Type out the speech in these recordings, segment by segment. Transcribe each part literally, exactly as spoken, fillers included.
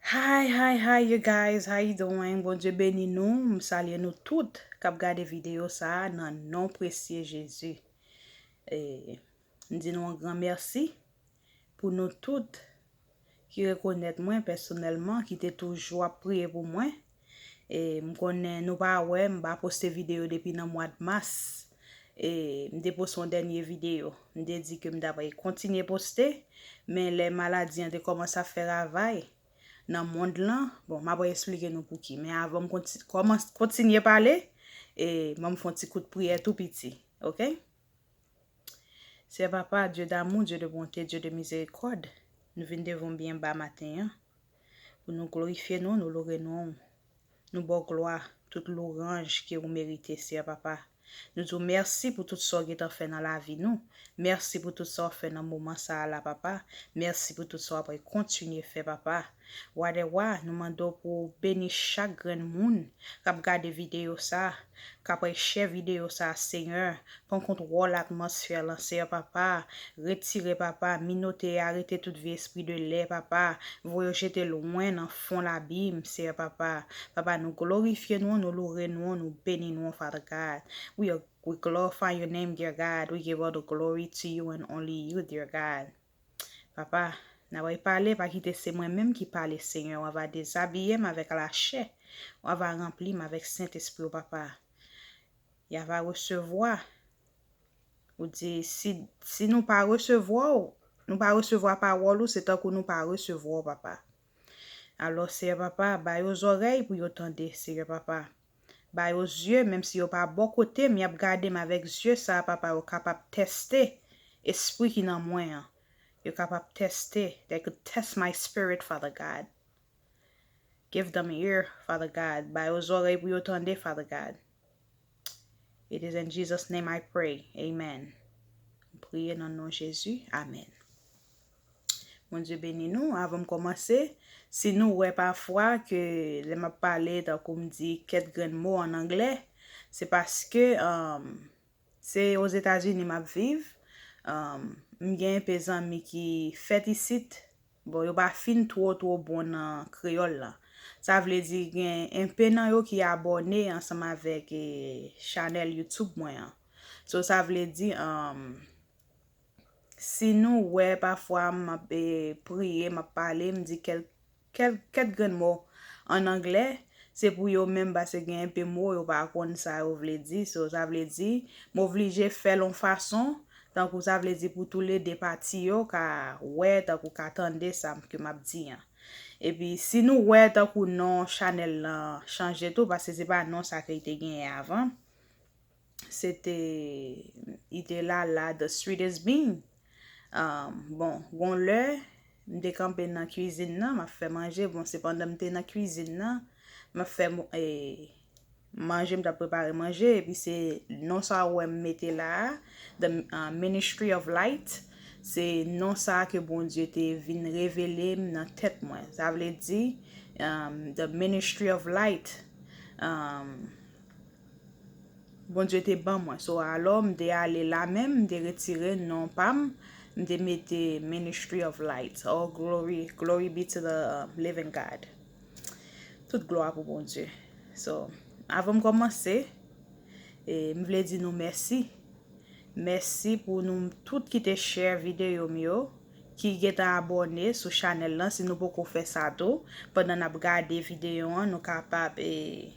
Hi, hi, hi, you guys, how you doing? Bondye beni nou, m salye nou tout k ap gade videyo sa a nan non presye Jezi. E, m di nou yon gran mèsi pou nou tout ki rekonèt mwen pèsonèlman, ki te toujou ap priye pou mwen. E, m konnen nou pa wè, m pa poste videyo depi nan mwa d mas. E, m te poste yon dènye videyo. M te di ke m t ap kontinye poste, men lè maladi an te kòmanse ap fè ravay nan mond lan, bon, m ap eksplike nou pouki. Men avan m konti-, kòmans-, kontinye pale, e, ban m fè yon ti kout priyè tou piti, oke? Seyè Papa, Dieu d'amour, Dieu de bonté, Dieu de miséricorde, nou vin devan w byen ba maten an, pou nou glorifye non, nou lore non, nou ba w glwa, tout louranj ke ou merite, Seyè Papa. Nou di w mèsi pou tout sa w gentan fè nan lavi nou. Mèsi pou tout sa w ap fè nan moman sa a la, Papa. Mèsi pou tout sa w ap kontinye fè, Papa. Wa dè wa, nou mande w pou w beni chak grenn moun k ap gade videyo sa a, k ap share videyo sa a, Senyè. Pran kontwòl atmosfè lan, Seyè Papa. Retire, Papa, minote a, arete tout vye espri de lè, Papa. Voye yo jete lwen nan fon labim, Seyè Papa. Papa, nou glorifye nou, nou lore nou, nou beni nou, Father God. We are, we glorify your name, dear God. We give all the glory to you and only you, dear God. Papa, n ap pale, pa kite se mwen menm ki pale, Senyè. Ou va dezabiye m avèk lachè. Ou va ranpli m avèk Sentespri w, Papa. Y a va resevwa. Ou di, si, si nou pa resevwa w, nou pa resevwa pawòl ou, se tankou nou pa resevwa w, Papa. Alò, Seyè Papa, ba yo zòrèy pou yo tande, Seyè Papa. Ba yo zye, menm si yo pa bò kote m, y ap gade m avèk zye sa a, Papa, yo kapab tèste espri ki nan mwen an. Yo kapab tèste, they could test my spirit, Father God. Give them ear, Father God. Ba yo zòrèy pou yo tande, Father God. It is in Jesus' name I pray. Amen. M priye nan non Jezi. Amen. Bondye beni nou. Avan m kòmanse, si nou wè pafwa ke lè m ap pale, tankou m di kèk grenn mo an anglè, se paske, um, se Ozetazini m ap viv. Um, m gen enpe zanmi ki fèt isit. Bon, yo pa fin two, two bon nan kreyòl lan. Sa vle di gen enpe nan yo ki abòne ansanm avèk, e, chanèl YouTube mwen an. So, sa vle di, um, si nou wè pafwa m ap, e, priye, m ap pale, m di kèl-, kèl-, kèk grenn mo an anglè, se pou yo menm, paske gen enpe mo yo pa konn sa yo vle di. So, sa vle di, m oblije fè l yon fason, tankou sa vle di pou toulede pati yo ka wè, tankou ka tande sa m, ke m ap di an. Epi, si nou wè tankou non chanèl lan chanje tou, paske se pa non sa ke li te genyen avan. Se te, li te Lala The Sweetest Bean. Um, bon, gon lè, m te kanpe nan kwizin nan, m ap fè manje. Bon, se pandan m te nan kwizin nan, m ap fè mo-, e, manje, m t ap prepare manje, epi se non sa w wè m mete la a, The, uh, Ministry of Light. Se non sa a ke Bondye te vin revele m nan tèt mwen. Sa vle di, um, The Ministry of Light. Um, Bondye te ban mwen. So, alò, m te ale la menm, m te retire non pa m, m te mete Ministry of Light. All glory, glory be to the, uh, living God. Tout glwa pou Bondye. So, avan m kòmanse, e, m vle di nou mèsi. Mèsi pou nou tout ki te share videyo m yo, ki gentan abòne sou chanèl lan, si nou poko fè sa tou. Pandan n ap gade videyo an, nou kapab, e,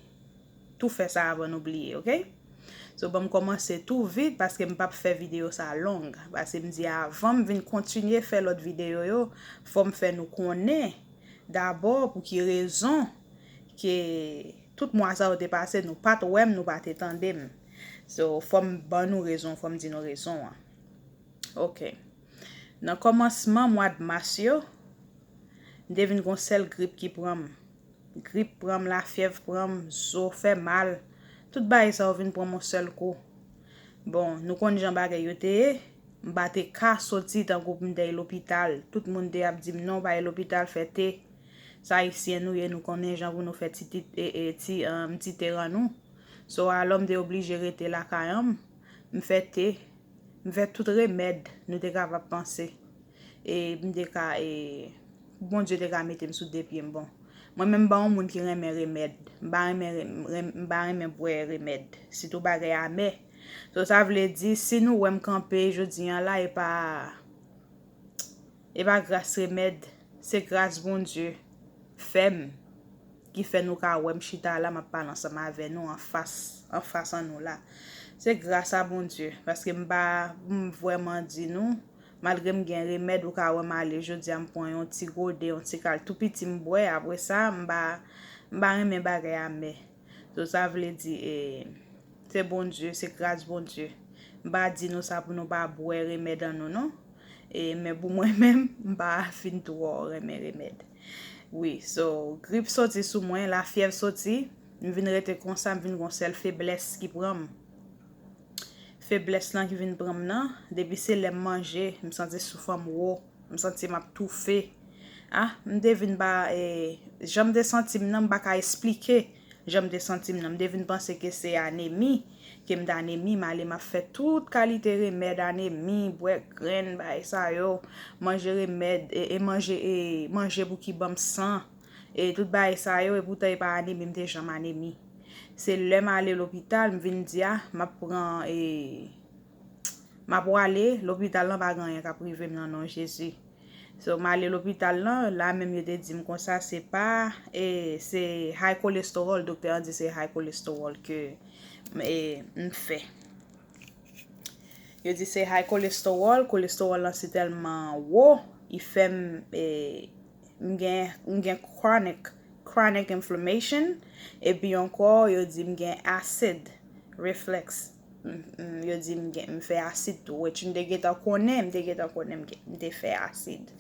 tou fè sa avan nou bliye, oke? So, ban m kòmanse tou vit, paske m p ap fè videyo sa long. Paske m di avan m vin kontinye fè lòt videyo yo, fò m fè nou konnen dabò pou ki rezon ke tout mwa sa yo te pase, nou pa t wè m, nou pa te tande m. So, fò m ban nou rezon, fò m di nou rezon an. Oke. Nan kòmansman mwa d mas yo, m te vin gon sèl grip ki pran m. Grip pran m, lafyèv pran m, zo fè mal. Tout bagay sa yo vin pran m yon sèl kou. Bon, nou konn jan bagay yo te ye. M pa te ka soti tankou pou m te al lopital. Tout moun te ap di m, "Non, pa al lopital, fè te." Sa ayisyen nou ye, nou konnen jan pou nou fè ti, ti, e, e, ti, um, ti te ran nou. So, alò, m te oblije rete lakay an m. M fè te, m fè tout remèd nou te kapab panse. E m te ka, e, Bondye te ka mete m sou de pye m. Bon, Mwen menm m pa yon moun ki renmen remèd. M pa renmen, rem- rem- m pa renmen bwè remèd. Sitou bagay amè. So, sa vle di, si nou wè m kanpe jodi an la, e pa, e pa gras remèd, se gras Bondye fè m, ki fè nou ka wè m chita la, m ap pale ansanm avè nou anfas, anfas an nou la. Se gras a Bondye, paske m pa, m vrèman di nou, malgre m gen remèd, ou ka wè m ale jodi a, m pran yon ti gode, yon ti kal tou piti m bwè, apre sa, m pa, m pa renmen bagay amè. So, sa vle di, e, se Bondye, se gras Bondye. M pa di nou sa pou nou pa bwè remèd an nou, non. E, men pou mwen menm, m pa fin twò renmen remèd. Wi, so, grip soti sou mwen, lafyèv soti, m vin rete konsa, m vin gon sèl feblès ki pran m. Feblès lan ki vin pran m nan, depi se lè m manje, m santi souf an m wo, m santi m ap toufe. Ah, m te vin pa, e, jan m te santi m nan, m pa ka esplike jan m te santi m nan. M te vin panse ke se anemi, ke m te anemi, m ale m ap fè tout kalite remèd anemi, bwè grenn, bagay sa yo, manje remèd, e, e manje, e manje pou ki ban m san, e tout bagay sa yo, e poutan e pa anemi, m te janm anemi. Se lè m ale lopital, m vin di, ah, m ap pran, e, m ap prale, lopital lan pa gen anyen k ap rive m nan non Jezi. So, m ale lopital lan, la menm yo te di m konsa, se pa, e, se high cholesterol, doktè an di se high cholesterol ke, e, m fè. Yo di se high cholesterol, cholesterol lan si tèlman wo, li fè m, e, m gen, m gen chronic, chronic inflammation, epi ankò, yo di m gen acid reflux. M- m- Yo di m gen, m fè asid tou, which m te gentan konnen, m te gentan konnen m gen- m te fè asid.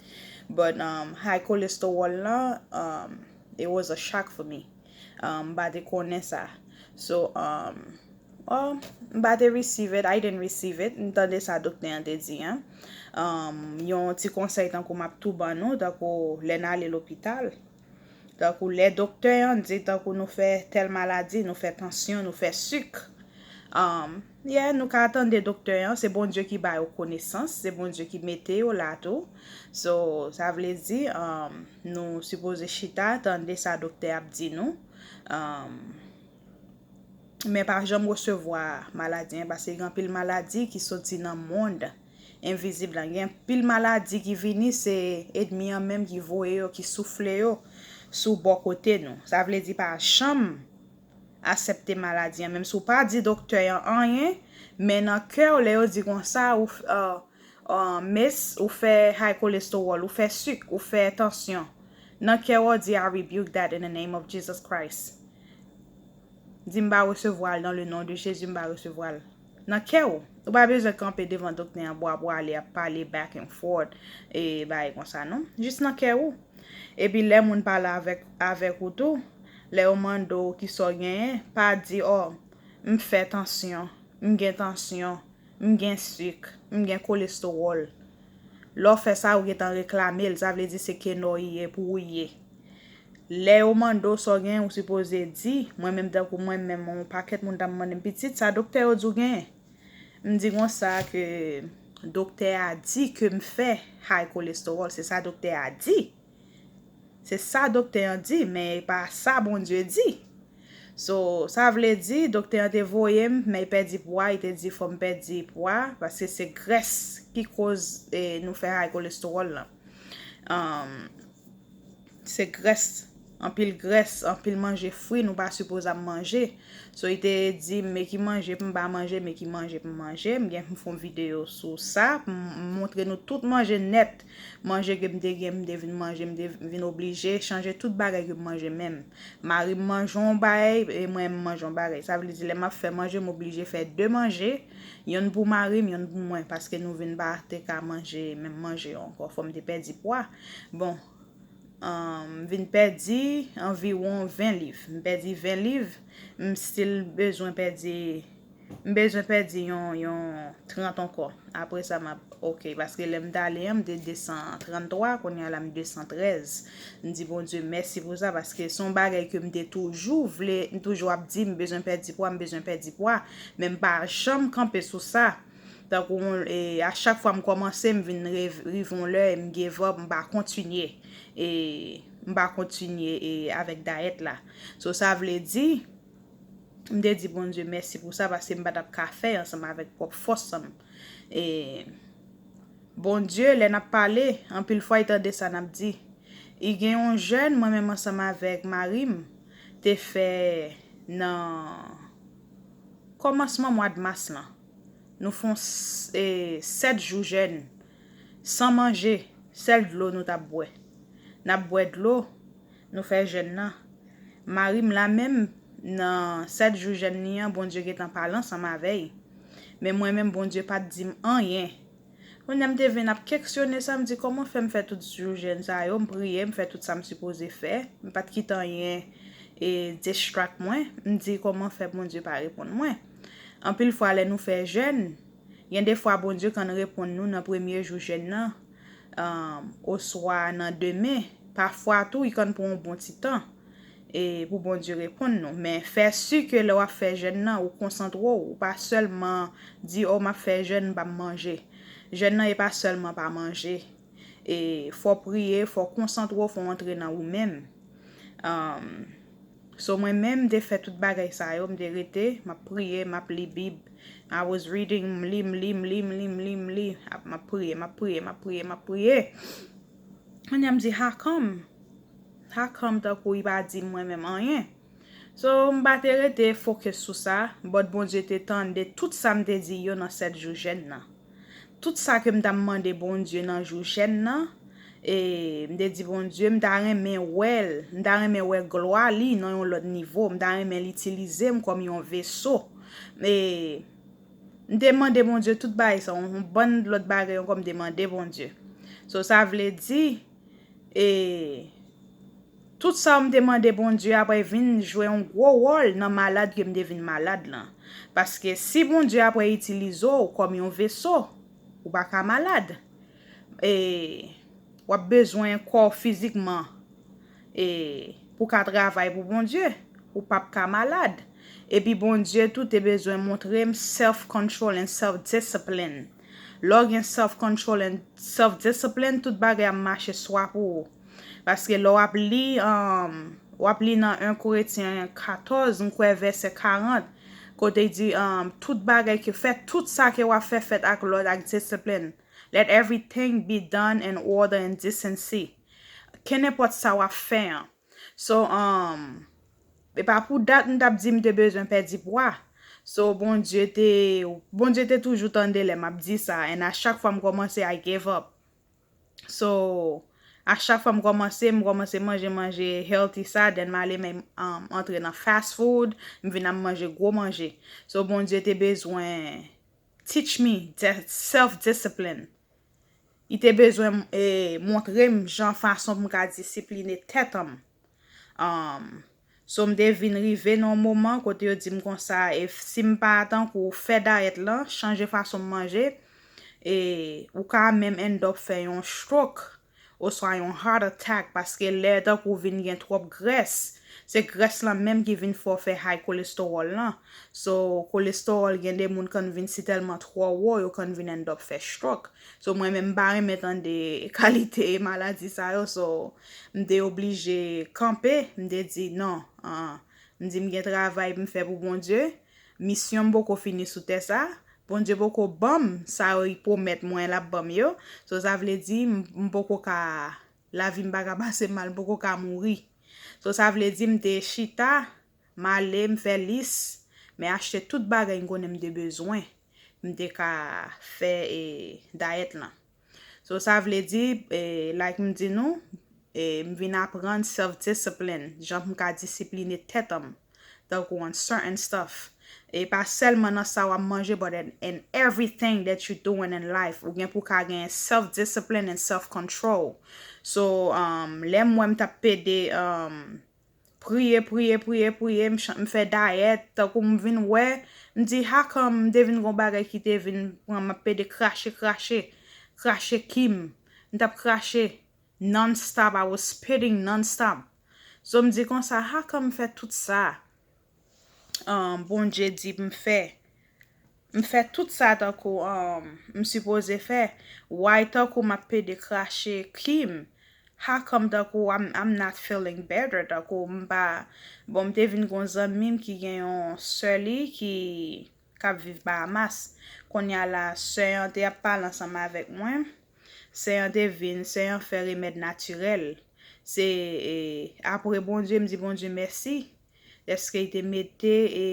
But, um, high cholesterol lan, um, it was a shock for me. Um, m pa te konnen sa. So, um, oh, m pa te receive it, I didn't receive it. M tande sa doktè an te di, an. Um, yon ti konsèy tankou m ap tou ban nou, tankou lè n ale lopital. Tankou lè doktè an di, tankou nou fè tèl maladi, nou fè tansyon, nou fè sik. Um, yeah, nou ka tande doktè an, se Bondye ki ba yo konesans, se Bondye ki mete yo la tou. So, sa vle di, um, nou sipoze chita, tande sa doktè ap di nou. Um, men pa janm resevwa maladi an, paske gen anpil maladi ki soti nan mond envizib lan. Gen anpil maladi ki vini, se ènmi an menm ki voye yo, ki soufle yo sou bò kote nou. Sa vle di pa janm aksepte maladi an. Menm si w pa di doktè an anyen, men nan kè w, lè yo di konsa, ou f- uh, uh, miss, ou fè high cholesterol, ou fè sik, ou fè tansyon. Nan kè w, w di, I rebuke that in the name of Jesus Christ. Di m pa resevwa l dans le nom de Jésus, m pa resevwa l. Nan kè w, ou pa bezwen kanpe devan doktè an bwa pwale ap pale back and forth e bagay konsa non. Jis nan kè w. Epi lè moun pale avèk, avèk ou tou, lè yo mande w kisa w genyen, pa di, oh, m fè tansyon, m gen tansyon, m gen sik, m gen kolestewòl. Lè w fè sa, ou gentan reklame l, sa vle di se kenò w ye pou ou ye. Lè yo mande w sa w genyen, ou sipoze di, mwen menm tankou mwen menm, yon pakèt moun t ap mande m, pitit, sa doktè yo di w genyen? M di konsa ke doktè a di ke m fè high cholesterol, se sa doktè a di. Se sa doktè an di, men e pa sa Bondye di. So, sa vle di, doktè an te voye m, men e pèdi pwa, e te di fò m pèdi pwa, paske se grès ki koz, e, nou fè high cholesterol lan. Um, se grès, anpil grès, anpil manje fri nou pa sipoze ap manje. So, li te di m, men ki manje pou m pa manje, men ki manje pou m manje. M gen pou m fè yon videyo sou sa, pou m montre nou tout manje nèt. Manje ke m te gen, m te vin manje, m te vin oblije chanje tout bagay ke m manje menm. Mari m manje yon bagay, e mwen m manje yon bagay. Sa vle di, lè m ap fè manje, m oblije fè de manje. Yonn pou mari m, yonn pou mwen, paske nou vin pa te ka manje menm manje yo ankò. Fò m te pèdi pwa. Bon, um, m vin pèdi anviwon ven liv. M pèdi ven liv, m still bezwen pèdi, m bezwen pèdi yon, yon trant ankò. Apre sa, m ap, ok, paske lè m t ale an, m te de san tranntwa, kounye a la m de san trèz. M di Bondye mèsi pou sa, paske se yon bagay ke m te toujou vle, m toujou ap di, m bezwen pèdi pwa, m bezwen pèdi pwa, men m pa janm kanpe sou sa. Tankou, e, a chak fwa m kòmanse, m vin re- rive yon lè, e m give up, m pa kontinye. E m pa kontinye e avèk dayèt la. So sa vle di, m te di Bondye mèsi pou sa, paske m pa t ap ka fè ansanm avèk pwòp fòs an m. E Bondye, lè n ap pale, anpil fwa, li tande sa n ap di. I gen yon jèn, mwen menm ansanm avèk mari m, te fè nan kòmansman mwa d mas lan. Nou fè yon s- e, sèt jou jèn, san manje, sèl dlo nou t ap bwè. N ap bwè dlo, nou fè jèn nan. Mari m la menm, nan sèt jou jèn li an, Bondye gentan pale ansanm avè l. Men mwen menm, Bondye pa t di m anyen. Kounye a m te vin ap keksyone sa, m di, "Kòman fè m fè tout jou jèn sa yo, m priye, m fè tout sa m sipoze fè, m pa t kite anyen e distract mwen?" M di, "Kòman fè Bondye pa reponn mwen?" Anpil fwa, lè nou fè jèn, gen de fwa Bondye konn reponn nou nan premye jou jèn nan, um, oswa nan demen. Pafwa tou, li konn pran yon bon ti tan e pou Bondye reponn nou. Men fè si ke lè w ap fè jèn nan, ou konsantre w, ou pa sèlman di, "O, m ap fè jèn, m p ap manje." Jèn nan e pa sèlman pa manje. E fò w priye, fò w konsantre w, fò w antre nan ou menm. Um, so mwen menm, m te fè tout bagay sa yo, m te rete, m ap priye, m ap li Bib. I was reading, m li, m li, m li, m li, m li, m li. Ap- M ap priye, m ap priye, m ap priye, m ap priye. Kounye a m di, "How come? How come tankou li pa di mwen menm anyen?" So, m pa te rete fokis sou sa, but Bondye te tande tout sa m te di yo nan sèt jou jèn nan. Tout sa ke m t ap mande Bondye nan jou jèn nan, e m te di Bondye, m ta renmen wè l, m ta renmen wè glwa li nan yon lòt nivo, m ta renmen l itilize m kòm yon veso. E m te mande Bondye tout bagay sa, yon bann lòt bagay ankò m te mande Bondye. So, sa vle di, e tout sa m te mande Bondye apre vin jwe yon gwo wòl nan malad ke m te vin malad lan. Paske si Bondye apre itilize w kòm yon veso, ou pa ka malad. E w ap bezwen kò w fizikman e pou w ka travay pou Bondye, ou p ap ka malad. Epi Bondye tou te bezwen montre m self-control and self-discipline. Lè w gen self-control and self-discipline, tout bagay ap mache swa pou ou. Paske lè w ap li, um, w ap li nan en Korentyen katòz, m kwè vèsè karant, kote l di, um, tout bagay ke fè, tout sa ke w ap fè, fèt ak lòd, ak disiplin. Let everything be done in order and decency. Kenenpòt sa w ap fè an. So, um, e pa pou dat m t ap di m te bezwen pèdi pwa. So, Bondye te, Bondye te toujou tande lè m ap di sa. And a chak fwa m kòmanse, I gave up. So, a chak fwa m kòmanse, m kòmanse manje, manje healthy sa, then m ale men, um, antre nan fast food, m vin ap manje gwo manje. So, Bondye te bezwen teach me de- self-discipline. Li te bezwen, e, montre m jan fason pou m ka disipline tèt an m. Um, so, m te vin rive nan yon moman kote yo di m konsa, e si m pa tankou fè dayèt lan, chanje fason m manje, e ou ka menm end up fè yon stroke oswa yon heart attack, paske lè tankou vin gen twòp grès, se grès lan menm ki vin fè w fè high cholesterol lan. So, cholesterol, gen de moun konn vin si tèlman twò wo, yo konn vin end up fè stroke. So, mwen menm, m pa renmen tande kalite maladi sa yo. So, m te oblije kanpe, m te di non. Ah, m di m gen travay pou m fè pou Bondye. Misyon m poko fini sou tè sa. Bondye poko ban m sa yo li pwomèt mwen l ap ban m yo. So, sa vle di, m, m poko ka, lavi m pa ka pase mal, m poko ka mouri. So, sa vle di, m te chita, m ale, m fè lis, m achte tout bagay m konnen m te bezwen. M te ka fè, e, dayèt lan. So, sa vle di, e, like m di nou, e, m vin aprann self-discipline, jan pou m ka disipline tèt an m, tankou on certain stuff. E pa sèlman nan sa w ap manje, but in, in everything that you doing in life, ou gen pou ka gen self-discipline and self-control. So, um, lè m wè m t ap pede, um, priye, priye, priye, priye, m chan- m fè dayèt, tankou m vin wè, m di, "How come?" M te vin gon bagay ki te vin pran m ap pede krache, krache, krache ki m. M t ap krache non-stop, I was spitting non-stop. So, m di konsa, "How come m fè tout sa?" Um, Bondye di m fè. M fè tout sa tankou, um, m sipoze fè. Why tankou m ap pede krache ki m? How come tankou I'm, I'm not feeling better, tankou m pa, bon, m te vin gon zanmi m ki gen yon sè li ki k ap viv Bahamas. Kounye a la, sè an te ap pale ansanm avèk mwen. Sè an te vin, sè an fè remèd natirèl. Se, e, apre Bondye, m di Bondye mèsi dèske li te mete, e,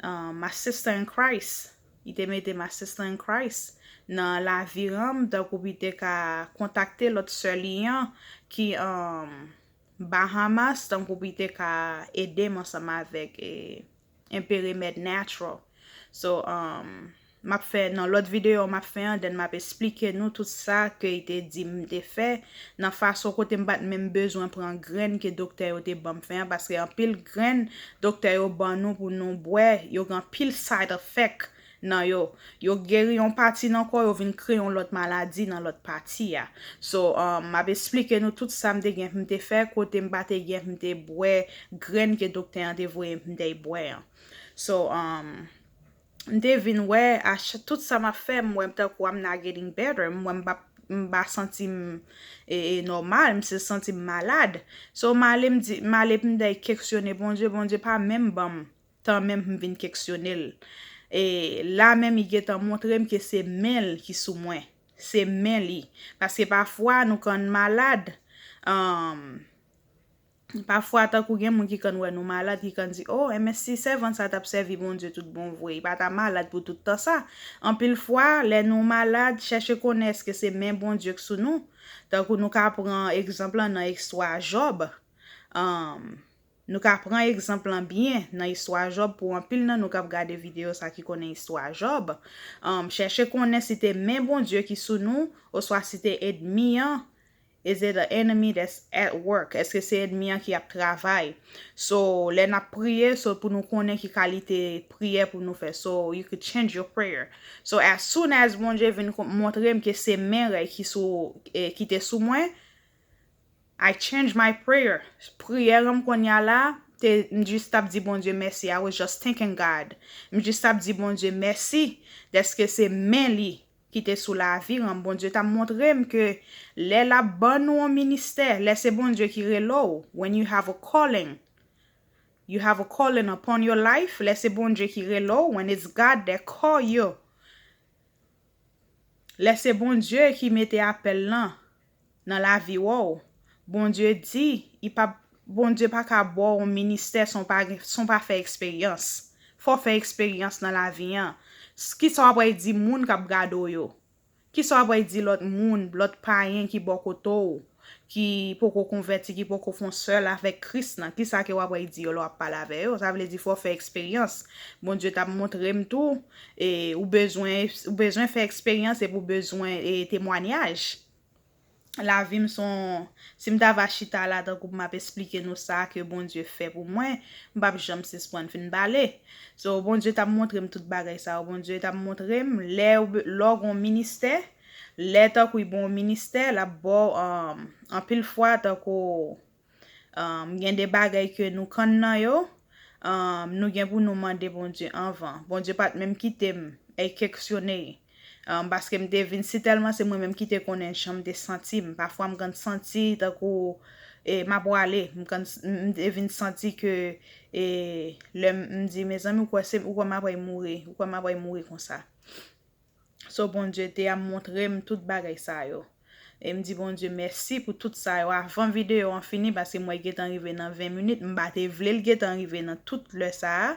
um, my sister in Christ. Li te mete my sister in Christ nan lavi an, tankou pou li te ka kontakte lòt sè li an ki, um, Bahamas, tankou pou li te ka ede m ansanm avèk, e, enpe remèd natural. So, um, m ap fè nan lòt videyo m ap fè an, then m ap esplike nou tout sa ke li te di m te fè, nan fason kote m pa t menm bezwen pran grenn ke doktè yo te ban m fè an, paske anpil grenn doktè yo ban nou pou nou bwè, yo gen anpil side effect nan yo. Yo geri yon pati nan kò, yo vin kreye yon lòt maladi nan lòt pati a. So, um, m ap esplike nou tout sa m te gen pou m te fè, kote m pa te gen pou m te bwè grenn ke doktè an te voye m pou m te bwè an. So, um, m te vin wè, a ch-, tout sa m ap fè, m wè m tankou I'm not getting better, m wè m pa, m pa santi m, e, e, nòmal, m se santi m malad. So, m ale m di, m ale pou m te keksyone Bondye, Bondye pa menm ban m tan menm pou m vin keksyone l. E la menm, li gentan montre m ke se men l ki sou mwen. Se men li. Paske pafwa, nou konn malad, um, pafwa, tankou gen moun ki konn wè nou malad, ki konn di, "Oh, enben si sèvant sa t ap sèvi Bondye tout bon vre, li pa ta malad pou tout tan sa." Anpil fwa, lè nou malad, chèche konnen èske se men Bondye k sou nou. Tankou nou ka pran egzanp lan nan istwa Jòb. Um, nou ka pran egzanp lan byen nan istwa Jòb. Pou anpil nan nou k ap gade videyo sa ki konnen istwa Jòb, um, chèche konnen si te men Bondye ki sou nou, oswa si te ènmi an. Is it the enemy that's at work? Èske se ènmi an ki ap travay? So, lè n ap priye, so pou nou konnen ki kalite priyè pou nou fè. So, you could change your prayer. So, as soon as Bondye vin kon-, montre m ke se men rèy ki sou, eh, ki te sou mwen, I change my prayer. Priyè an m kounye a la, te, m jis t ap di Bondye mèsi. I was just thanking God. M jis t ap di Bondye mèsi dèske se men li ki te sou lavi an. Bondye t ap montre m ke lè l ap ban nou yon ministè, lè se Bondye ki rele w, when you have a calling, you have a calling upon your life, lè se Bondye ki rele w, when it's God that call you, lè se Bondye ki mete apèl lan nan lavi w, Bondye di, li pa, Bondye pa ka ba w yon ministè san w pa gen, san w pa fè eksperyans. Fò w fè eksperyans nan lavi an. S-, kisa w ap pral di moun k ap gade w yo? Kisa w ap pral di lòt moun, lòt payen ki bò kote w, ki poko konvèti, ki poko fè yon sèl avèk Kris lan? Kisa ke w ap pral di yo lè w ap pale avè yo? Sa vle di fò w fè eksperyans. Bondye t ap montre m tou, e ou bezwen, ou bezwen fè eksperyans epi ou bezwen, e, temwayaj. Lavi m se yon, si m ta va chita la tankou m ap esplike nou sa ke Bondye fè pou mwen, m p ap janm sispann fin pale. So, Bondye t ap montre m tout bagay sa yo. Bondye t ap montre m lè w be-, lè w gen yon ministè, lè tankou li ba w yon ministè, l ap ba w, um, anpil fwa tankou, um, gen de bagay ke nou konn nan yo, um, nou gen pou nou mande Bondye anvan. Bondye pa t menm kite m, e, keksyone. Um, paske m te vin, si tèlman se mwen menm ki te konnen jan m te santi m. Pafwa m konn santi tankou, e, m ap prale. M konn s-, m te vin santi ke, e, lè m, m di, "Mezanmi, ou kwè se, ou kwè m ap pral mouri? Ou kwè m ap pral mouri konsa?" So, Bondye te ap montre m tout bagay sa yo. E m di Bondye mèsi pou tout sa yo avan videyo an fini, paske m wè l gentan rive nan ven minit. M pa te vle l gentan rive nan tout lè sa a.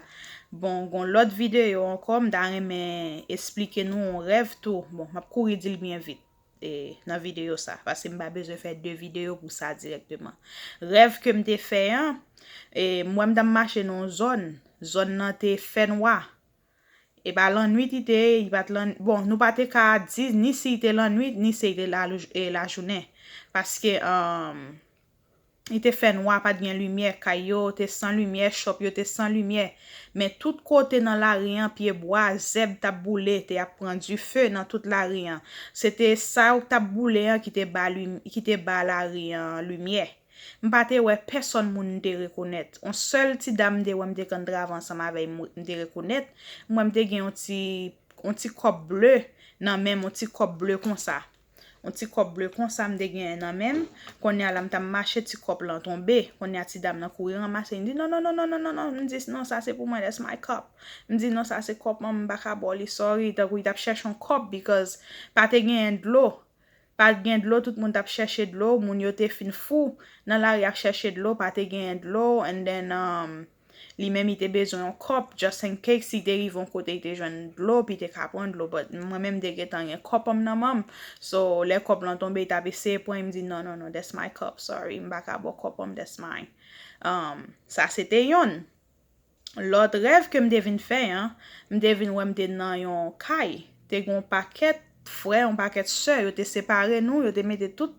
Bon, gon lòt videyo ankò, m ta renmen esplike nou yon rèv tou. Bon, m ap kouri di l byen vit, e, nan videyo sa, paske m pa bezwen fè de videyo pou sa dirèkteman. Rèv ke m te fè an, e, m wè m t ap mache nan yon zòn, zòn nan te fè nwa. E pa lannwit li te ye, li pa t lann-, bon, nou pa te ka di ni si li te lannwit, ni si li te la, e, lajounen. Paske, um, li te fè nwa, pa t gen limyè, kay yo te san limyè, shop yo te san limyè. Men tout kote nan lari an, pyebwa, zèb t ap boule, te ap pran dife nan tout lari an. Se te sa yo k t ap boule an ki te ba lim-, ki te ba lari an limyè. M pa te wè pèsòn moun m te rekonèt. Yon sèl ti dam m te wè m te konn travay ansanm avè l, m, m te rekonèt. M wè m te gen yon ti, yon ti kòb ble nan men m, yon ti kòb ble konsa. yon ti kòb ble konsa m te genyen nan men m. Kounye a la, m t ap mache, ti kòb lan tonbe. Kounye a, ti dam nan kouri ranmase, li di, "Non, non, non, non, non, non, non." M di, "Non, sa se pou mwen, that's my cup." M di, "Non, sa se kòb mwen, m pa ka ba w li, sorry." Tankou li t ap chèche yon kòb, because pa te genyen dlo. Pa t gen dlo, tout moun t ap chèche dlo, moun yo te fin fou nan lari ap chèche dlo, pa te genyen dlo, and then, um, li menm li te bezwen yon kòp, just in case, si te rive yon kote li te jwenn dlo, pi te ka pran dlo, but mwen menm m te gentan gen kòp an m nan men m, so lè kòp lan tonbe, li t ap eseye pran, m di, "Non, non, non, that's my cup, sorry, m pa ka ba w kòp an m, that's mine." Um, sa se te yonn. Lòt rèv ke m te vin fè an, m te vin wè m te nan yon kay. Te gen yon pakèt frè, yon pakèt sè, yo te separe nou, yo te mete tout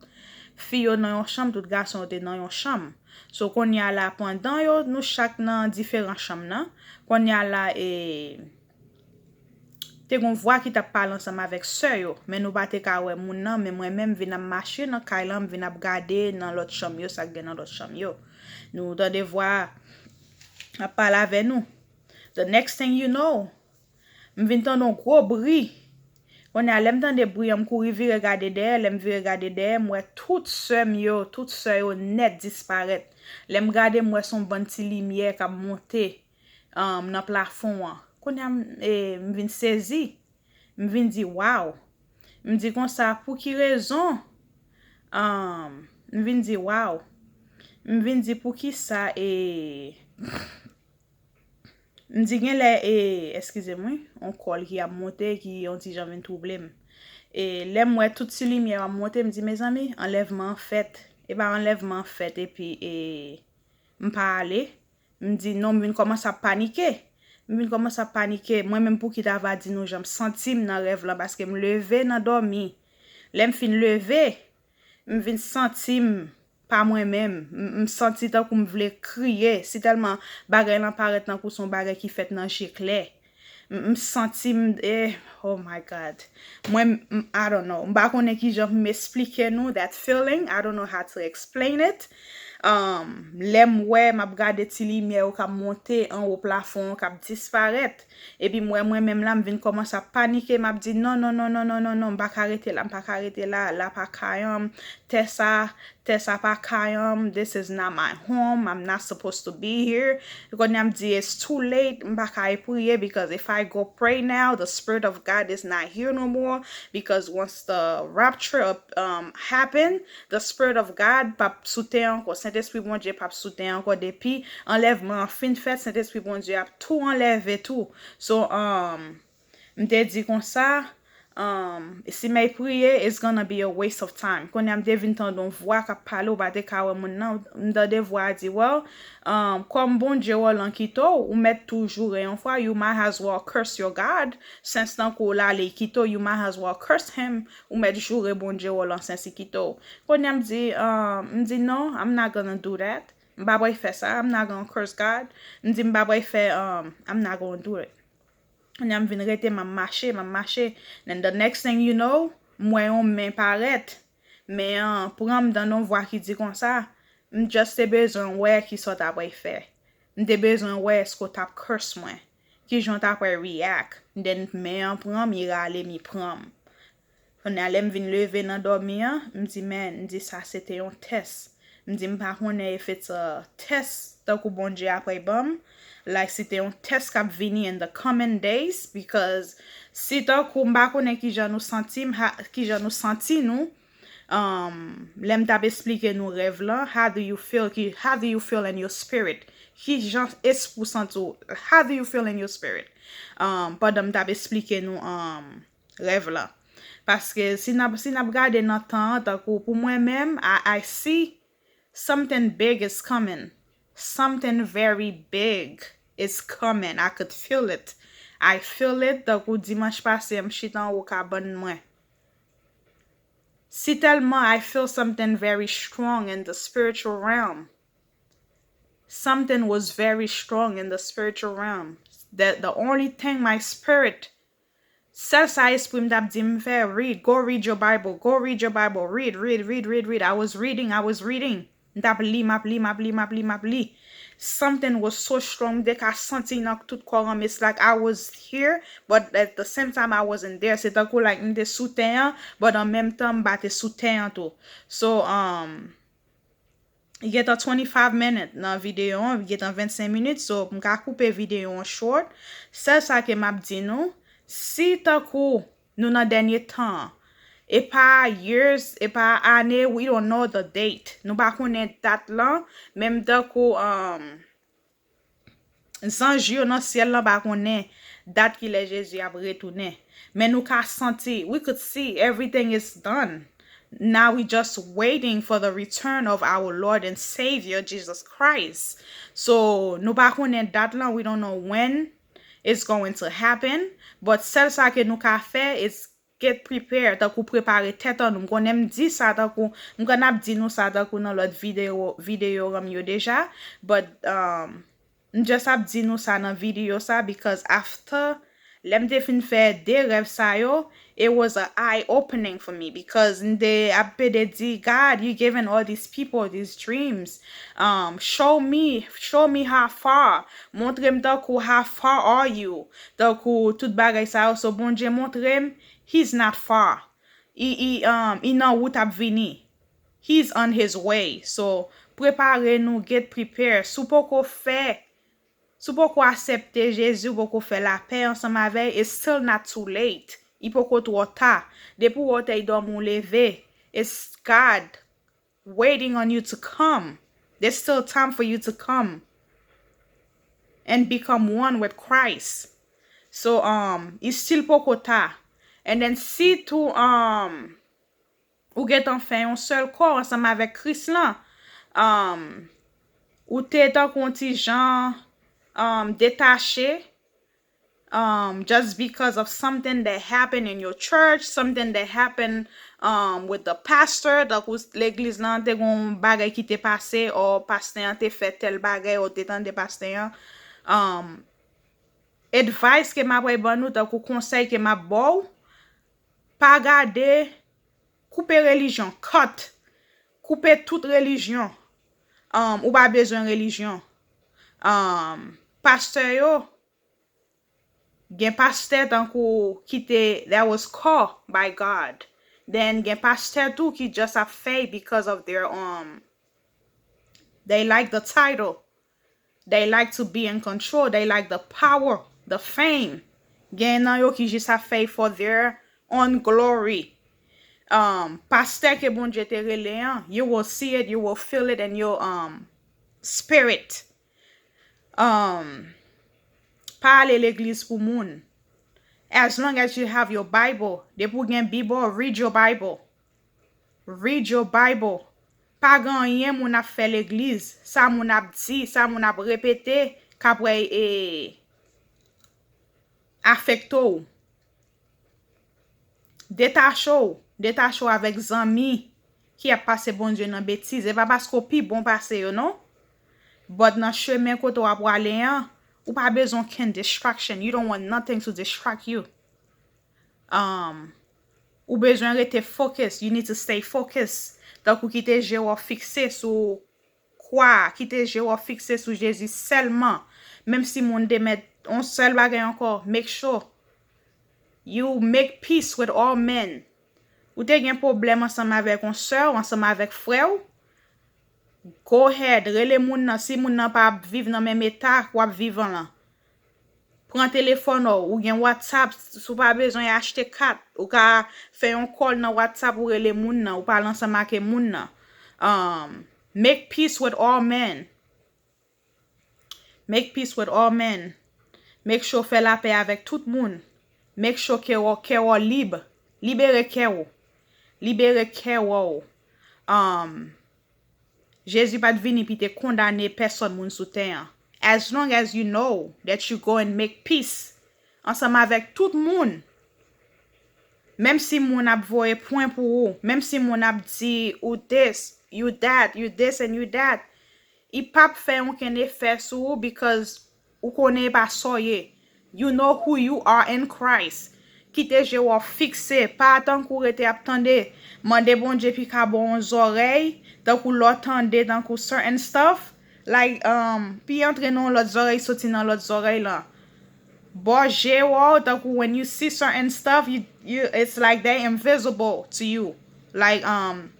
fi yo nan yon chanm, tout gason yo te nan yon chanm. So, kounye a la, pandan yo, nou chak nan diferan chanm nan, kounye a la, e, te gen yon vwa ki t ap pale ansanm avèk sè yo, men nou pa te ka wè moun nan, men mwen menm, m vin ap mache nan kay lan, m vin ap gade nan lòt chanm yo, sa k gen nan lòt chanm yo. Nou tande vwa a ap pale avè nou. The next thing you know, m vin tande yon gwo bri. Kounye a, lè m tande bri an, m kouri vire gade dèyè. Lè m vire gade dèyè, m wè tout sè m yo, tout sè yo nèt disparèt. Lè m gade, m wè se yon bann ti limyè k ap monte, um, nan plafon an. Kounye a, m, e, m vin sezi. M vin di, "Wow!" M di konsa, "Pou ki rezon?" Um, m vin di, "Wow!" M vin di, "Poukisa?" E, m di, "Genlè, e, eskize m, wi, yon kòl ki ap monte, ki yon ti jan vin twouble m." E, lè m wè tout ti limyè yo ap monte, m di, "Mezanmi, anlèvman an fèt." E pa anlèvman an fèt, epi, e, m pa ale. M di, "Non," m vin kòmanse ap panike. M vin kòmanse ap panike. Mwen menm, pou ki ta va di nou jan m santi m nan rèv lan, paske m leve nan dòmi. Lè m fin leve, m vin santi m pa mwen menm. M, m santi tankou m vle kriye. Si tèlman bagay lan parèt tankou se yon bagay ki fèt nan je klè. M, m santi m, eh, oh my God. Mwen, m, I don't know. M pa konnen ki jan pou m esplike nou that feeling. I don't know how to explain it. Um, lè m wè, m ap gade ti limyè yo k ap monte anwo plafon an, k ap disparèt. Epi m wè mwen menm la, m vin kòmanse ap panike. M ap di, "Non, non, non, non, non, non, non, m pa ka rete la, m pa ka rete la, la pa kay an m, tè sa, tè sa pa kay an m, this is not my home, I'm not supposed to be here." Kounye a m di, "It's too late, m pa ka priye, because if I go pray now, the Spirit of God is not here no more, because once the rapture, um, happen, the Spirit of God p ap sou tè ankò, Sentespri Bondye p ap sou tè ankò, depi anlèvman an fin fèt, Sentespri Bondye ap tou anlève tou." So, um, m te di konsa, um, si m ap priye, it's gonna be a waste of time. Kounye a m te vin tande yon vwa k ap pale, ou pa te ka wè moun nan, m tande vwa a di, "Well, um, kòm Bondye wè w lan kite w, ou mèt tou joure yon fwa, you might as well curse your God, since tankou l ale kite w, you might as well curse him, ou mèt joure Bondye wè w lan since li kite w." Kounye a m di, um, m di, "Non, I'm not gonna do that." M pa pral fè sa, I'm not gonna curse God. M di, "M pa pral fè, um, I'm not gonna do it." Kounye a m vin rete, m ap mache, m ap mache. Then the next thing you know, m wè yon men parèt. Men an pran m, tande yon vwa ki di konsa, "M just te bezwen wè ki sa w ta pral fè. M te bezwen wè èske w t ap curse mwen. Ki jan w ta pral react." Then men an pran m, li rale m, li pran m. Kounye a, lè m vin leve nan dòmi an, m di, "Man," m di, "sa se te yon tès." M di, "M pa konnen if it's a test tankou Bondye ap pral ban m, like, si te yon tès k ap vini in the coming days, because si tankou m pa konnen ki jan nou santi m, ha, ki jan nou santi nou, um, lè m t ap esplike nou rèv lan, how do you feel, ki, how do you feel in your spirit? Ki jan espri w santi w? How do you feel in your spirit?" Um, pandan m t ap esplike nou, um, rèv lan. Paske si n ap, si n ap gade nan tan an, tankou pou mwen menm, I, I see something big is coming. Something very big is coming. I could feel it. I feel it. Tankou dimanch pase, m chita anwo kabann mwen. Si tèlman I feel something very strong in the spiritual realm. Something was very strong in the spiritual realm. That the only thing my spirit, sèl sa espri m t ap di m fè, read, go read your Bible, go read your Bible, read, read, read, read, read. I was reading, I was reading. M t ap li, m ap li, m ap li, m ap li, m ap li. Something was so strong, m te ka santi nan tout kò m, it's like I was here, but at the same time I wasn't there. Se tankou like m te sou tè an, but an menm tan m pa te sou tè an tou. So, um, li gentan twenty-five minutes nan videyo an, li gentan vennsenk minit, so m ka koupe videyo an short. Sèl sa ke m ap di nou, si tankou nou nan dènye tan an, e pa years, e pa ane, we don't know the date. Nou pa konnen dat lan, menm tankou, um, zanj yo nan syèl lan pa konnen dat kilè Jezi ap retounen. Men nou ka santi, we could see everything is done. Now we just waiting for the return of our Lord and Savior Jesus Christ. So, nou pa konnen dat lan, we don't know when it's going to happen, but sèl sa ke nou ka fè is get prepared, tankou prepare tèt an nou. M konnen m di sa tankou, m konn ap di nou sa tankou nan lòt videyo, videyo ranm yo deja, but, um, m just ap di nou sa nan videyo sa, because after, lè m te fin fè de rèv sa yo, it was a eye opening for me, because m te ap pede di, "God, you giving all these people these dreams. Um, show me, show me how far. Montre m tankou how far are you?" Tankou tout bagay sa yo, so Bondye montre m, he's not far. Li, li, um, li nan wout ap vini. He's on his way. So, prepare nou, get prepared. Si w poko fè, si w poko aksepte Jezi, w poko fè lapè ansanm avè l, it's still not too late. Li poko twò ta. Depi w wè w te dòmi, w leve, it's God waiting on you to come. There's still time for you to come and become one with Christ. So, um, li still poko ta. And then, si tou, um, ou gentan fè yon sèl kò ansanm avèk Kris lan, um, ou te tankou yon ti jan, um, detache, um, just because of something that happened in your church, something that happened, um, with the pastor, tankou legliz lan te gon bagay ki te pase, or pastè an te fè tèl bagay, or te tande pastè an, um, advice ke m ap ban nou, tankou konsèy ke m ap ba w, pa gade, koupe relijyon, cut, koupe tout relijyon. Um, ou pa bezwen relijyon. Um, pastè yo, gen pastè tankou ki te, that was called by God. Then gen pastè tou ki just ap fè because of their, um, they like the title. They like to be in control. They like the power, the fame. Gen nan yo ki jis ap fè for their own glory. Um, pastè ke Bondye te rele an, you will see it, you will feel it in your, um, spirit. Um, pa ale legliz pou moun. As long as you have your Bible, depi w gen Bib ou, read your Bible. Read your Bible. Pa gen anyen moun ap fè legliz, sa moun ap di, sa moun ap repete, k ap wè, e, afekte w. Detache w, detache w avèk zanmi ki ap pase Bondye nan betiz. E pa paske w pi bon pase yo, non. But nan chemen kote w ap prale an, ou pa bezwen okenn distraction. You don't want nothing to distract you. Um, ou bezwen rete focus. You need to stay focus. Tankou kite je w fikse sou kwa, kite je w fikse sou Jezi sèlman. Menm si moun te met yon sèl bagay ankò, make sure you make peace with all men. Ou te gen pwoblèm ansanm avèk yon sè w, ansanm avèk frè w, go ahead, rele moun nan. Si moun nan pa ap viv nan menm eta w ap viv an lan, pran telefòn ou, ou gen WhatsApp, si w pa bezwen achte kat, ou ka fè yon call nan WhatsApp, ou rele moun nan, ou pale ansanm ak moun nan. Um, make peace with all men. Make peace with all men. Make sure w fè lapè avèk tout moun. Make sure kè w, kè w lib. Libere kè w. Libere kè w. Um, Jezi pa t vini pou te kondane pèsòn moun sou tè an. As long as you know that you go and make peace ansanm avèk tout moun, menm si moun ap voye pwen pou ou, menm si moun ap di ou this, you that, you this and you that, li p ap fè okenn efè sou ou because ou konnen e pa sa w ye. You know who you are in Christ. Kite je w fikse, pa tankou rete ap tande, mande Bondye pou l ka ba w yon zòrèy, tankou lè w tande, tankou certain stuff, Like, um, pi antre nan yon lòt zòrèy, soti nan lòt zòrèy lan. Bò je w, tankou when you see certain stuff, you, you, it's like they invisible to you. Like, um,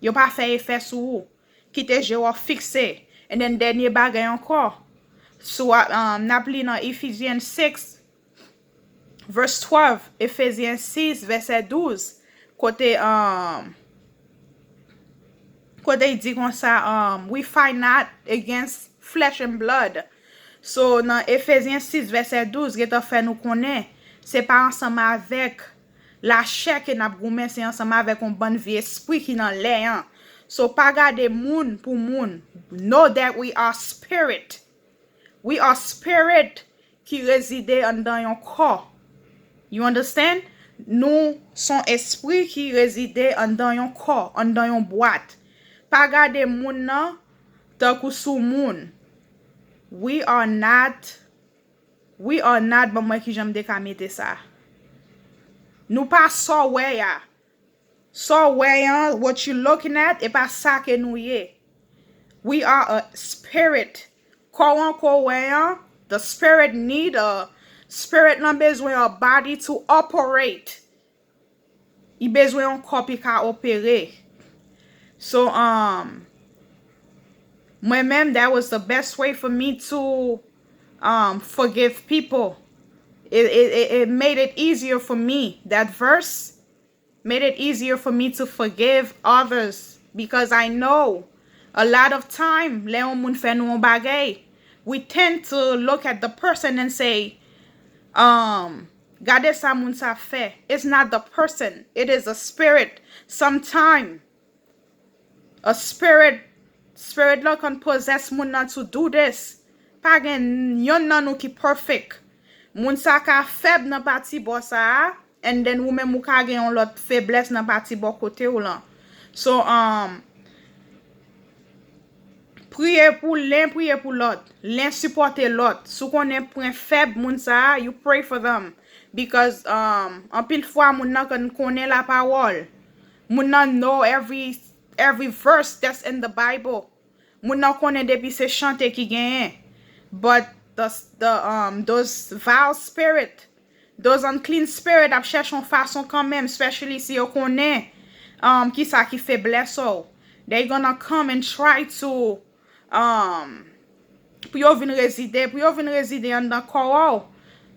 yo pa fè efè sou ou. Kite je w fikse. And then, dènye bagay ankò. Sou, um, n ap li nan Ephesians six, verse twelve, Efezyen sis, vèsè douz, kote, um, kote l di konsa, um, "We fight not against flesh and blood." So, nan Efezyen sis, vèsè douz, gentan fè nou konnen, se pa ansanm avèk lachè ke n ap goumen, se ansanm avèk yon bann vye espri ki nan lè an. So, pa gade moun pou moun. Know that we are spirit. We are spirit ki rezide anndan yon kò. You understand? Nou s on espri ki rezide anndan yon kò, anndan yon bwat. Pa gade moun nan tankou sou moun. We are not, we are not, ban m wè kijan m te ka mete sa. Nou pa sa w wè a. Sa w wè an, what you looking at, e pa sa ke nou ye. We are a spirit. Kò an ke w wè an, the spirit need a, spirit lan bezwen a body to operate. Li bezwen yon kò pou l ka opere. So, um, mwen menm, that was the best way for me to, um, forgive people. It, it, it, it made it easier for me. That verse made it easier for me to forgive others because I know a lot of time, lè yon moun fè nou yon bagay, we tend to look at the person and say, um, "Gade sa moun sa fè." It's not the person, it is a spirit. Sometime, a spirit, spirit lan konn possess moun nan to do this. Pa gen yonn nan nou ki perfect. Moun sa ka fèb nan pati bò sa a, and then ou menm ou ka gen yon lòt feblès nan pati bò kote w lan. So, um, priye pou len, priye pou lòt. Len sipòte lòt. Si w konnen pwen fèb moun sa a, you pray for them. Because, um, anpil fwa moun nan konn konnen lapawòl. Moun nan know every, every verse that's in the Bible. Moun nan konnen depi se chante ki genyen. But the, the, um, those vile spirit, those unclean spirit ap chèche yon fason kanmenm, especially si yo konnen, um, kisa ki feblès ou. They gonna come and try to, um, pou yo vin rezide, pou yo vin rezide anndan kò w,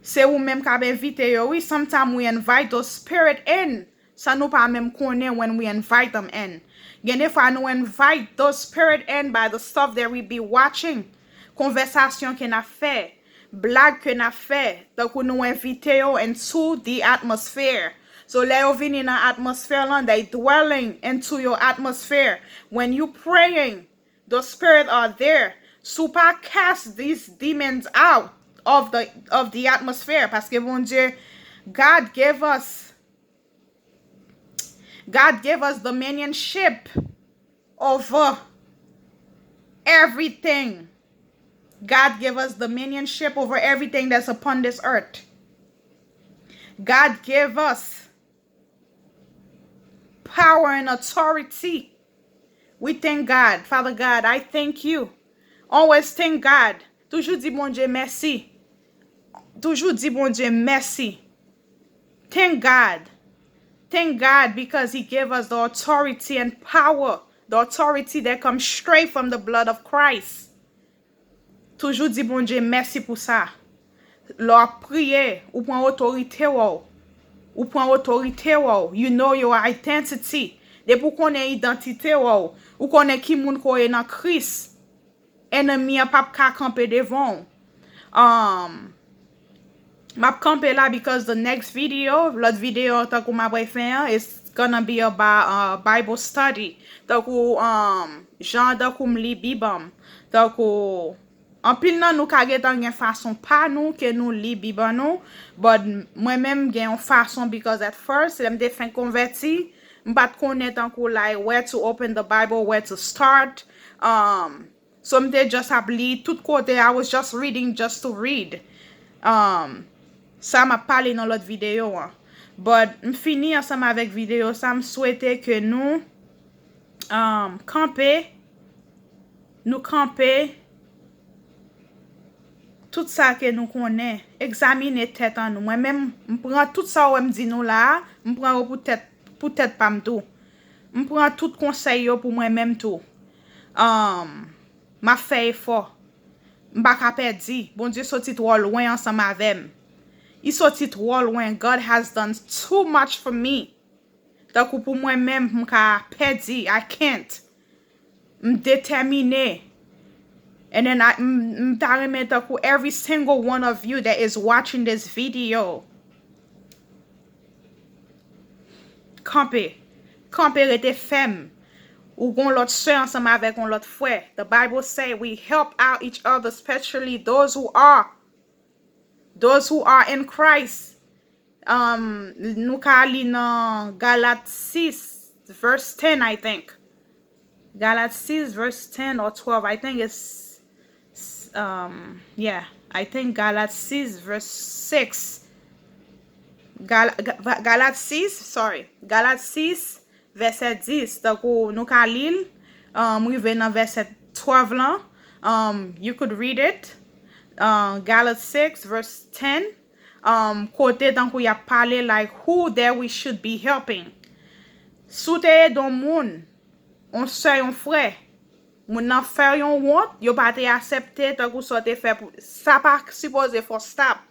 se ou menm k ap envite yo. Wi, sometimes we invite those spirit in. Sa nou pa menm konnen when we invite them in. Gen de fwa nou invite those spirit in by the stuff that we be watching. Konvèsasyon ke n ap fè, blag ke n ap fè, tankou nou envite yo into the atmosphere. So, lè yo vini nan atmosphere lan, they dwelling into your atmosphere. When you praying, the spirit are there. Si w pa cast these demons out of the, of the atmosphere, paske Bondye, God gave us God gave us dominionship over everything. God gave us dominionship over everything that's upon this earth. God gave us power and authority. We thank God. Father God, I thank you. Always thank God. Toujou di Bondye mèsi. Toujou di Bondye mèsi. Thank God. Thank God because He gave us the authority and power, the authority that comes straight from the blood of Christ. Toujou di Bondye mèsi pou sa. Lè w ap priye, ou pran otorite w. Ou pran otorite w. You know your identity. Depi w konnen idantite w, ou konnen ki moun ke w ye nan Kris, enmi an p ap ka kanpe devan w. Um, m ap kanpe la because the next video, lòt videyo tankou m ap fè an, it's gonna be about, uh, Bible study. Tankou, um, jan tankou m li Bib an. Tankou, anpil nan nou ka gentan gen fason pa nou ke nou li Bib an nou, but mwen menm gen yon fason because at first, lè m te fenk konvèti, m pa t konnen tankou like where to open the Bible, where to start. Um, So m te just ap li tout kote, I was just reading just to read. Um, sa m ap pale nan lòt videyo an. But m fini ansanm avèk videyo sa, m swete ke nou, um, kanpe, nou kanpe, Tout sa ke nou konnen, egzamine tèt an nou. Mwen menm, m pran tout sa w wè m di nou la a, m pran yo pou tèt, pou tèt pa m tou. M pran tout konsèy yo pou mwen menm tou. Um, m ap fè efò. M pa ka pèdi. Bondye soti twò lwen ansanm avè m. Li soti twò lwen. God has done too much for me. Tankou pou mwen menm, m ka pèdi. I can't. M detèmine. And then I, m, m ta renmen tankou every single one of you that is watching this video. Kanpe. Kanpe, rete fèm. Ou gon lòt sè ansanm avèk yon lòt frè. The Bible say we help out each other, especially those who are, those who are in Christ. Um, nou ka li nan Galat six, verse ten, I think. Galat six, verse ten or twelve, I think it's, um, yeah, I think Galat six, verse six. Gal, Ga-, Galat six, sorry. Galat six, vèsè dis, tankou nou ka li l, um, rive nan vèsè twelve lan. Um, you could read it. Uh, Galatians six, verse ten. Um, kote tankou y ap pale, like, who that we should be helping. Si w te ede yon moun, yon sè, yon frè, moun nan fè yon wont, yo pa te aksepte tankou sa w te fè pou, sa pa sipoze fè w stop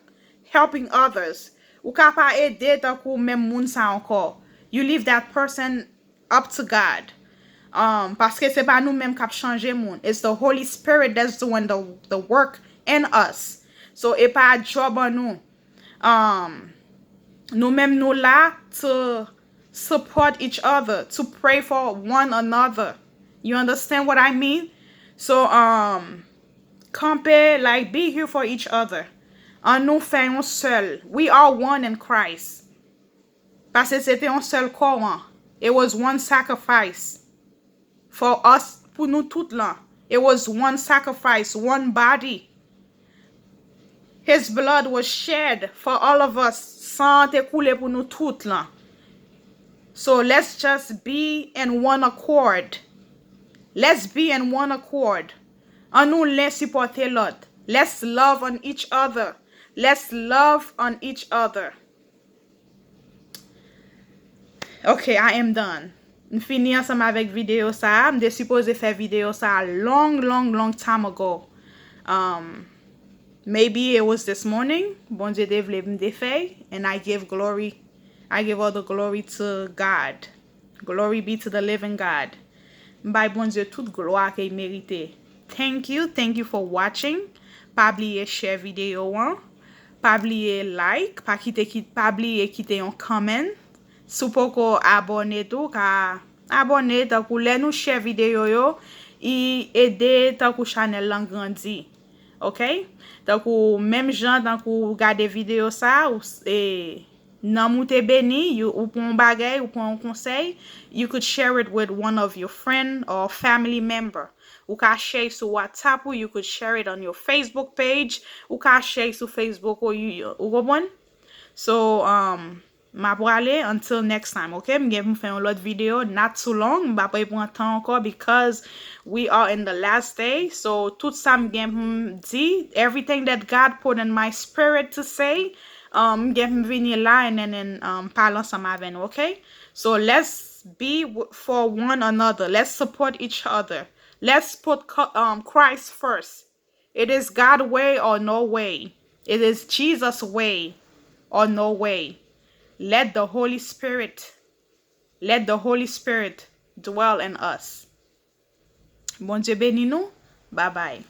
helping others. Ou ka pa ede tankou menm moun sa ankò. You leave that person up to God. Um, paske se pa nou menm k ap chanje moun. It's the Holy Spirit that's doing the, the work in us. So, e pa job an nou. Um, nou menm nou la to support each other, to pray for one another. You understand what I mean? So, um, kanpe, like, be here for each other. An nou fè yon sèl. We are one in Christ. Paske se te yon sèl kò an. It was one sacrifice for us, pou nou tout lan. It was one sacrifice, one body. His blood was shed for all of us. San an te koule pou nou tout lan. So let's just be in one accord. Let's be in one accord. An nou len sipòte lòt. Let's love on each other. Let's love on each other. Ok, I am done. M fini ansanm avèk videyo sa a. M te sipoze fè videyo sa a long, long, long time ago. Um, maybe it was this morning. Bondye te vle m te fè, and I give glory. I give all the glory to God. Glory be to the living God. M bay Bondye tout glwa ke l merite. Thank you, thank you for watching. Pa bliye share videyo an. Pa bliye like, pa kite, ki-, pa bliye kite yon comment. Si w poko abòne tou, ka abòne, tankou lè nou share videyo yo, i ede tankou chanèl lan grandi. Ok? Tankou menm jan, tankou w gade videyo sa, ou s-, e, nanm ou te beni, you, ou pran yon bagay, ou pran yon konsèy, you could share it with one of your friend or family member. Ou ka share sou WhatsApp ou, you could share it on your Facebook page, ou ka share sou Facebook ou, you, you, ou konprann? So, um, m ap prale, until next time, ok? M gen pou m fè yon lòt videyo, not too long, m pa pral pran tan ankò because we are in the last day. So, tout sa m gen pou m di, everything that God put in my spirit to say, um, m gen pou m vini la and then, and, um, pale ansanm avè nou, ok? So, let's be w-, for one another. Let's support each other. Let's put co-, um, Christ first. It is God way or no way. It is Jesus way or no way. Let the Holy Spirit, let the Holy Spirit dwell in us. Bondye beni nou. Bye bye.